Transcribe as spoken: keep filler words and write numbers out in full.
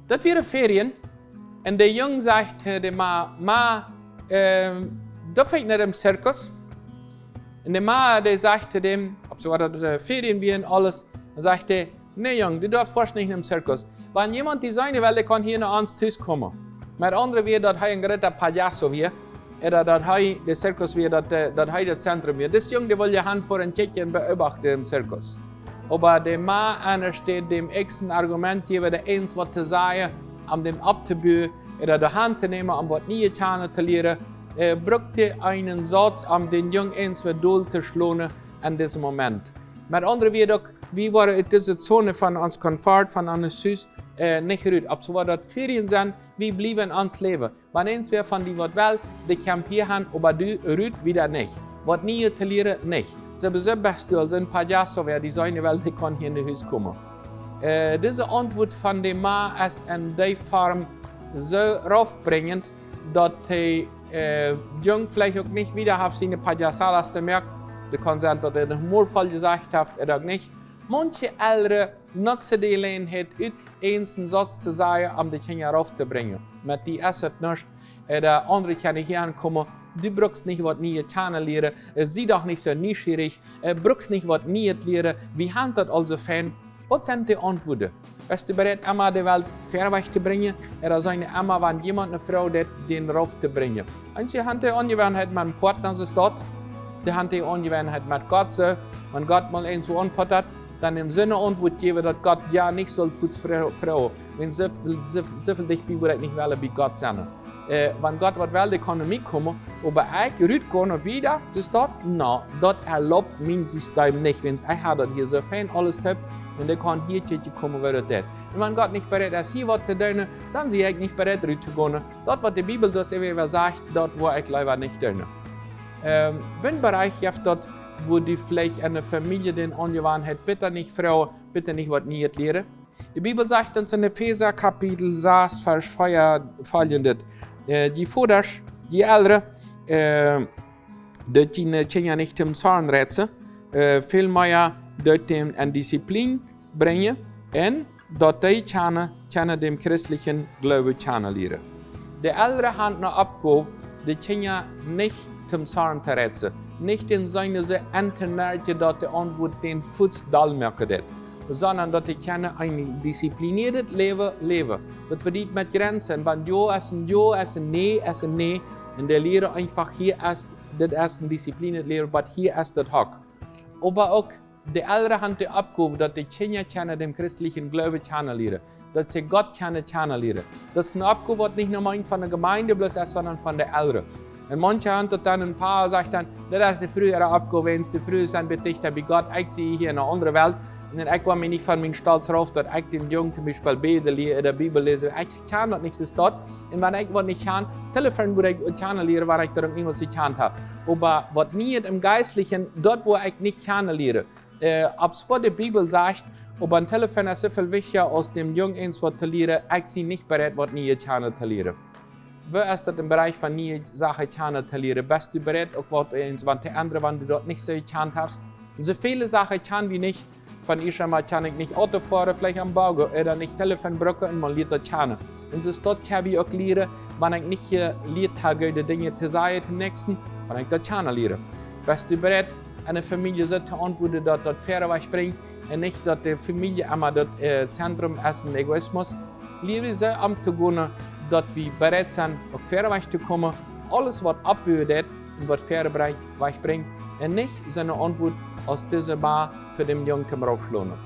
Daut wieren Ferien. Un de Jung sajcht to de Ma: Ma, ähm, daut finj ekj nich em Zirkus. Un de Ma, dee sajcht to däm, opp soo daut, äh, Ferien wieren aules, dan sajcht dee: Nä, Jung, du doafst nich em Zirkus. Wan jemaunt die seenen well, dee kaun hia no ons Tus komen. Met aundre Wieed, daut hee een groota payaso wia, ooda daut hee, de Zirkus wia, daut, äh, daut hee daut Zentrum wia. Dis Jung, dee wull je han fa een Kjikj un beobachten em Zirkus. Oba de Ma, enne Städ däm Echs een Argument jäwen, de Echs waut to sajen, om däm opptobuen, ooda de Haunt to nämen, om waut Nieet kjanen to lieren, äh, brukt dee eenen Sauz, om dän Jung eent fa dol to schlonen en disen Moment. Met aundre Wieed uk, wie woaren ut dise Zone von ons Komfort, von ons Hus, äh, nich rut. Opp soo waut daut Ferien sent, wie bliewen en ons Läwen. Wan eent wäa von die waut well, dee kjemt hia han, oba du rut wieda nich. Waut Nieet to lieren, nich. Soo, soo best du aul een payaso, wäa die seenen well, dee kaun hia en de Hus komen. Äh, dise Auntwuat von de Ma es en dee Form soo raufbrinjent, daut de, äh, Jung veleicht uk nich wieda haft siene payasadas jemoakt. Daut kaun sennen, daut hee noch mol voll jesajcht haft, ooda uk nich. Maunche Elren nutzen de Jeläajenheit ut, eent een Sauz to sajen, om de Kjinja rauf to brinjen. Met die es et nuscht. Ooda aundre kjennen hia aunkomen. Du brukst nich waut Nieet kjanen lieren. Äh, sie doch nich soo nieschierich. Äh, brukst nich waut Nieet lieren. Wie han daut aul soo fein. Waut sent de Auntwuaden? Best du bereit, emma de Welt wieda wajch to brinjen? Ooda sent dee emma, wan jemaunt ne Froag deit, dän rauf to brinjen? Eenje han de Aunjewanheit met een Poatna, soo es daut. Dee han de Aunjewanheit met Gott, soo. Wan Gott mol eent soo aunpott, dan em Senn Auntwuat jäwen, daut Gott jo nich saul fuaz fro-, froagen. Wan soo, soo, soo väl dicht bie, wudd ekj nich wellen bie Gott sennen. Äh, wan Gott waut well, dee kaun no mie komen, oba ekj rutgonen wieda, soo es daut, na, daut erlaubt mien System nich, wiels ekj hab daut hia soo fein aules toop, un dee kaun hia kjikjen komen, woo daut deit. Un wan Gott nich bereit es, hia waut to doonen, dan sie ekj nich bereit, ruttogonen. Daut, waut de Bibel daut äwa sajcht, daut woa ekj leewa nich doonen. Ähm, wan Bereichen jeft daut, wua du veleicht enne Famielje de Aunjewanheit: Bitte nich froagen, bitte nich waut Nieet lieren. De Bibel sajcht ons en Efeesa Kapitel sas, Varsch vea foljendet: Äh, jie Vodasch, jie Elren, äh, doot june Kjinja nich toom Zorn reizen, äh, väl mea doot an Disziplin brinjen un daut dee kjennen, kjennen dän christlichen Gloowen kjanen lieren. De Elren han ne Oppgow, de Kjinja nich toom Zorn to reizen, nich dän seenen soo entonerkjen, daut dee aunwuat dän fuaz doll moaken deit, sonda daut dee kjennen een diszipliniertet Läwen läwen. Daut bediet met Jrenzen, wan jo es een jo, es een nä, es een nä. Un dee lieren eefach, hia es, dit es een diszipliniertet Läwen, oba hia es daut Hak. Oba uk de Elren han de Oppgow, daut de Kjinja kjennen dän christlichen Gloowen kjanen lieren, daut see Gott kjennen kjanen lieren. Daut es ne Oppgow, waut nich mau eent von de Jemeent bloos es, sonda von de Elren. Un maunche han daut dan, een Poa sajcht dan: Daut es de Fru äare Oppgow, wiels de Frues sent bedicht bie Gott. Ekj sie hia en ne aundre Welt. Un dan ekj woa mie nich von mien Stolt rauf, daut ekj dän Jung toom Biespel bäden lia ooda Bibel läsen. Ekj kjan daut nich, soo es daut. Un wan ekj waut nich kjan, Telefon wudd ekj kjanen lieren, wan ekj daut uk nich mol jekjant hab. Oba waut Nieet em Jeistlichen, daut woa ekj nich kjanen lieren. Äh, opp soo waut de Bibel sajcht, oba een Telefon es soo väl wichtja aus däm Jung eent waut to lieren. Ekj sie nich bereit, waut Nieet kjanen to lieren. Woo es daut em Bereich von niee Sachen kjanen to lieren? Best du bereit, uk waut eent waut to endren, wan du daut nich soo jekjant hast? Un soo väle Sachen kjan wie nich. Von ieescht emol kjan ekj nich Auto foaren, veleicht aum Boagen, ooda nich Telefon brucken, un maun lieet daut kjanen. Un soo es daut, kjan wie uk lieren, wan ekj nich jelieet hab, goode Dinja to sajen toom Näakjsten, wan ekj daut kjanen lieren. Best du bereit, enne Famielje soo to auntwuaden, daut daut wieda wajch brinjt, un nich daut de Famielje emma daut, äh, Zentrum es, een Egoismus? Lia wie soo omtogonen, daut wie bereit sent, uk wieda wajch to komen, aules waut oppbuen deit un waut wieda brinjt, wajch brinjt, un nich soone Auntwuat aus dise Ma fa däm Jung toom raufschlonen.